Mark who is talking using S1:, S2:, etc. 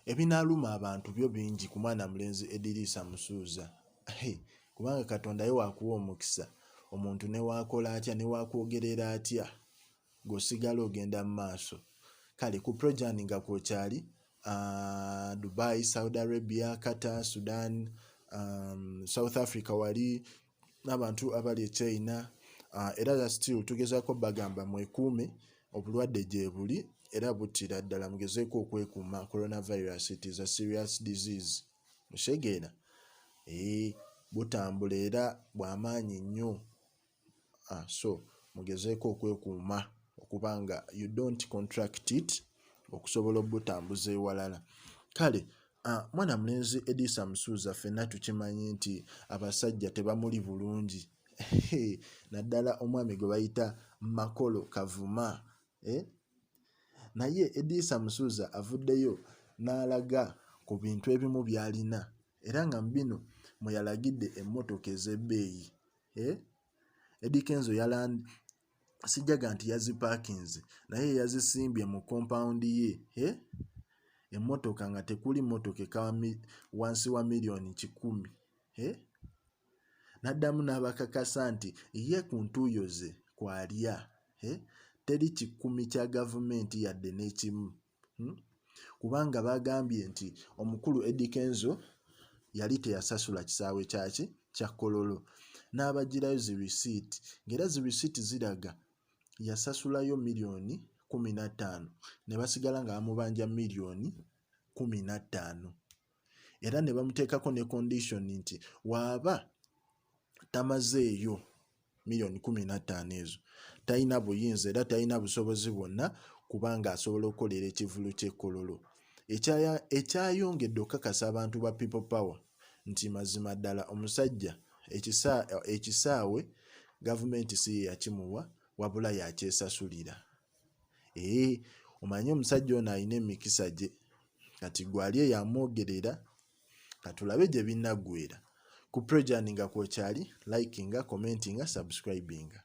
S1: Ebinaaluma abantu byo bingi ku mwana mulenzi Ediriisa Musuuza. Hey, kubanga Katonda ye waakuwa omukisa, omuntu ne waakola atya, ne waakwogerera atya, gwe osigala ogenda mu maaso. Kale ku Projan nga kwokyali, Dubai, Saudi Arabia, Qatar, Sudan, South Africa, wali n'abantu abali e China, era still tugezaako bagamba mwekuume, obulwadde gye buli era buttira ddala. Mugezeeko okwekuuma coronavirus, it is a serious disease, okitegeera? Ee, butambula era bw'amaanyi nnyo. So mugezeeko okwekuuma okuba nga you don't contract it okusobola obutambuza ewalala. Kale mwana mulenzi Edisa Musuuza, ffenna tukimanyi nti abasajja tebamuli bulungi, naddala omwami gwe bayita Makolo Kavuma, eh? Naye Edisa Musuuza avuddeyo n'alaga ku bintu ebimu by'alina, era nga mu bino mwe yalagidde emmotoka ez'ebbeeyi, eh? Eddy Kenzo sijjaga nti yazipaakinze, naye yazisimbye mu compound ye, eh? Emmotoka nga tekuli mmotoka eka wansi wa miliyoni 100, eh? N'addamu n'abakakasa nti ye ku ntuuyo ze kw'alya, eh? Teri kikumi kya gavumenti yadde n'ekimu, Kubanga bagambye nti omukulu Eddy Kenzo yali teyasasula kisaawe kyaki kya Kololo, n'abagirayo zi receipt, ng'era zi receipt ziraga yasasulayo miliyoni 15, ne basigala nga bamubanja miliyoni 15, era ne bamuteekako ne condition nti waaba tamazeeyo miliyoni 15 ezo, talina buyinza era talina busobozi bwonna kubanga asobola okukolera ekivvulu ky'e Kololo. Ekyayongedde okukakasa abantu ba People Power nti mazima ddala omusajja ekisaawe gavumenti si ye yakimuwa, wabula yakyesasulira. Ee, omanyi omusajja ono alina emikisa gye, kati gwe ali eyo amwogerera, katulabe gye binnaggwera. Ku Projan nga kwokyali, likinga, commentinga, subscribinga.